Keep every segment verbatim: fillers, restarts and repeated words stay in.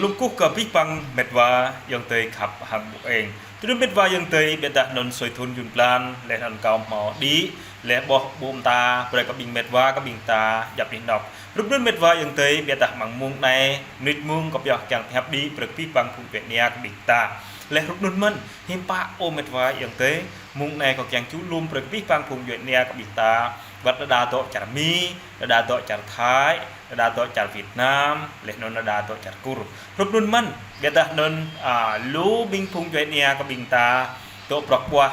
Lŏm kơkuh kơ abih bang met wa ayŏng adơi khăp hăng ƀu eng. Tui anŭn met wa ayŏng adơi, ƀiădah anŭn sui thŭn jŭn blan, laih anŭn kâo hmâo đĭ, laih ƀuh ƀô̆ mơta, brơi kơ ƀing met wa kơ ƀing ta, djăp anih anŏk. Hrup anŭn met wa ayŏng adơi, ƀiădah amăng mông anai, mơnit mông kâo pioh kiăng pơhiăp đĭ, brơi kơ abih bang phung djuai ania kơ ƀing ta. Laih hrup anŭn mơ̆n, hiư̆m pă ơ met wa ayŏng adơi, mông anai kâo kiăng čŭ lŏm brơi kơ abih bang phung djuai ania kơ ƀing ta, wơ̆t đơđa dŏ čar Mi, đơđa dŏ čar Thái, đơđa dŏ čar Việt Nam, laih anŭn đơđa dŏ čar Kur. Hrup anŭn mơ̆n, ƀiădah anŭn, a, lu ƀing phung djuai ania kơ ƀing ta, dŏ prŏk ƀuah,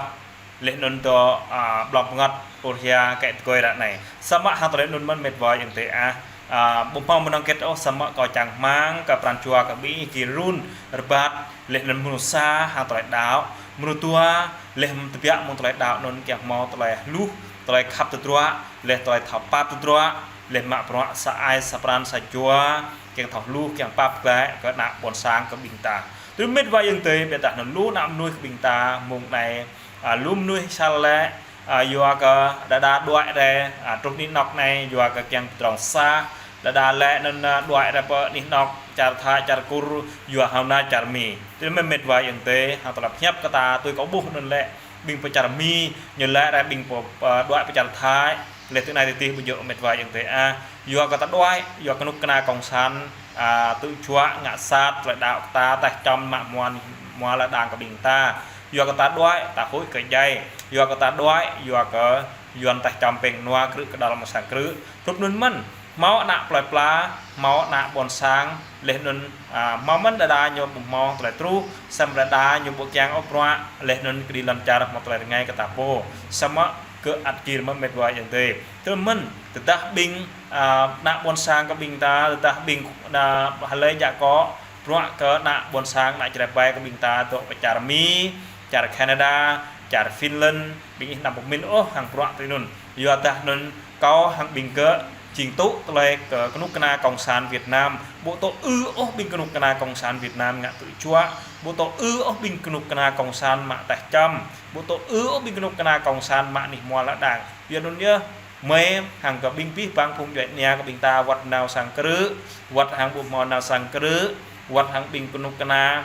laih anŭn dŏ, a, blŏng pơngăt, ur hia, kĕ tơgơi ră anai. Samơ̆ hăng tơlơi anŭn mơ̆n met wa ayŏng adơi ah, a, ƀu hmâo mơnơ̆ng hơget ôh, samơ̆ kâo čang rơmang kơ pran jua kơ ƀing ih gir run, rơbat, laih anŭn mơnuih sa hăng tơlơi đaŏ, mơnuih dua, laih tơbiă mơ̆ng tơlơi đaŏ anŭn kiăng hmâo tơlơi hluh, tơlơi khăp tơdruă, laih tơlơi thâo pap tơdruă, laih mă bruă sa ai sa pran sa jua, kiăng thâo hluh, kiăng pap glaĭ kơ ană ƀôn sang kơ ƀing ta. Tui anŭn met wa ayŏng adơi, ƀiădah anŭn lu ană mơnuih kơ ƀing ta, mông anai, a, lu mơnuih sal lĕ, a, yua kơ đơđa đuaĭ rai, a, truh anih anŏk anai, yua kơ kiăng pơdrŏng sah, đơđa lĕ anŭn, a, đuaĭ rai pơ anih anŏk, čar Thái, čar Kur, yua hăng anai čar Mi. Tui anŭn met wa ayŏng adơi, hăng tơlơi pơhiăp kơ ta, tui kâo ƀuh anŭn lĕ, ƀing pơ čar Mi, ñu lĕ rai ƀing pơ, pơ đuaĭ pơ čar Thái, laih tui anai tih tih ƀu djơ̆ met wa ayŏng adơi ah. Yua kơ ta đuaĭ, yua kơnuk kơna kông sản, a, tŭ juă ngă sat, tơlơi đaŏ kơ ta, taih čăm mă hmua, hmua lŏn đang kơ ƀing ta. Yua kơ ta đuaĭ, ta huĭ kơ djai. Yua kơ ta đuaĭ, yua kơ Yuan taih čăm pĕng nua krư̆ kơđăl mơ̆ng sang krư̆. Hrup anŭn mơ̆n, hmâo ană plơi pla, hmâo ană ƀôn sang, laih anŭn, a, hmâo mơ̆n đơđa ñu ƀu hmâo tơlơi truh, samơ̆ đơđa ñu ƀu kiăng ôh bruă, laih anŭn kơđi lŏn čar hmâo tơlơi rơngai kơ ta pô. Samơ̆ kơ ăt gir mơ̆n met wa ayŏng adơi. Tui anŭn mơ̆n, tơdah ƀing, a, ană ƀôn sang kơ ƀing ta, tơdah ƀing, a, hlơi jak kơ, bruă kơ ană ƀôn sang, ană Jrai ƀai kơ ƀing ta, dŏ pơ čar Mi, čar Canada, čar Finland, ƀing ih anăm pơmĭn ôh hăng bruă tui anŭn. Yua dah anŭn kâo hăng ƀing gơ̆, jing tŭ tơlơi kơ kơnuk kơna kông sản Việt Nam, ƀu tŭ ư ôh ƀing kơnuk kơna kông sản Việt Nam ngă tŭ juă, ƀu tŭ ư ôh ƀing kơnuk kơna kông sản mă taih čăm, ƀu tŭ ư ôh ƀing kơnuk kơna kông sản mă anih hmua lŏn đang. Yua anŭn yơh, mơi hăng kơ ƀing abih bang phung djuai ania kơ ƀing ta wơ̆t nao sang krư̆, wơ̆t hăng ƀu hmâo nao sang krư̆, wơ̆t hăng ƀing kơnuk kơna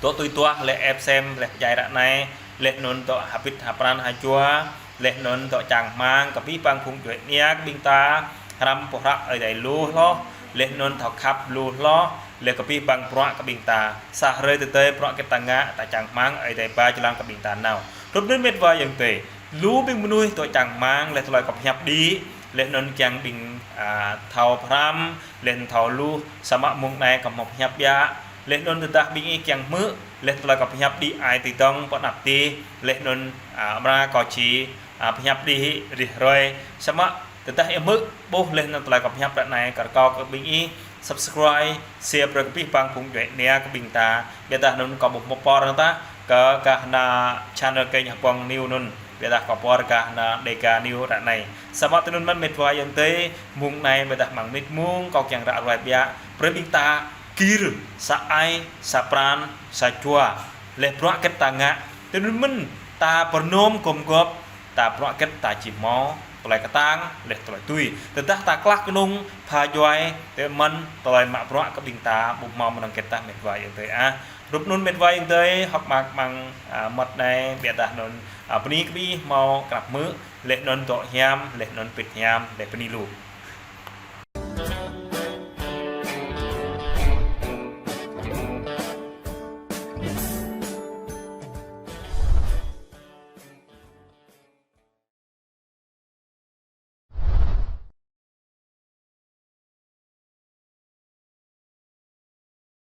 dŏ tui tuah, laih ĕp sem, laih pơdjai ră anai, laih anŭn dŏ ha bit ha pran ha jua, laih anŭn dŏ čang rơmang kơ abih bang phung djuai ania kơ ƀing ta, hrăm pơhrăk Ơi Adai lu hloh, laih anŭn thâo khăp lu hloh, laih kơ abih bang bruă kơ ƀing ta. Sa hrơi tơdơi bruă hơget ta ngă, ta čang rơmang Ơi Adai ba jơlan kơ ƀing ta nao. Hrup anŭn met wa ayŏng adơi. Lu ƀing mơnuih dŏ čang rơmang, laih tơlơi kâo pơhiăp đĭ, laih anŭn kiăng ƀing, a, thâo pơhrăm, laih anŭn thâo hluh, samơ̆ mông anai kâo hmâo pơhiăp biă, laih anŭn tơdah ƀing ih kiăng hmư̆, laih tơlơi kâo pơhiăp đĭ ai tui dong pơ anăp tih, laih anŭn, a, amra kâo či, a, pơhiăp đĭ rĭm hrơi, samơ̆ tơdah ih hmư̆ ƀuh laih anŭn tơlơi kâo pơhiăp ră anai, kâo rơkâo kơ ƀing ih subscribe, share brơi kơ abih bang phung djuai ania kơ ƀing ta. Ƀiădah anŭn kâo ƀu hmâo pơr anŭn tah, kơ gah anŭn channel kênh Hbông News anŭn. Ƀiădah kâo pơr gah anŭn Dega News ră anai. Samơ̆ tui anŭn mơ̆n met wa ayŏng adơi, mông anai ƀiădah amăng mơnit mông kâo kiăng ră ruai biă. Brơi ƀing ta gir sa ai, sa pran, sa jua. Laih bruă hơget ta ngă. Tui anŭn mơ̆n ta pơrơnôm gum gôp, ta bruă hơget ta či hmâo tơlơi kơtang, laih tơlơi tui. Tơdah ta klah kơnung pha djuai, tui anŭn mơ̆n tơlơi mă bruă kơ ƀing ta ƀu hmâo mơnơ̆ng hơget tah met wa ayŏng adơi ah. Hrup anŭn met wa ayŏng adơi, hơ̆k mơak amăng, a, mơmŏt anai, ƀiădah anŭn, a, bơni kơ ƀing ih hmâo krăp hmư̆, laih anŭn dŏ hiam, laih anŭn pĭt hiam, laih bơni lu.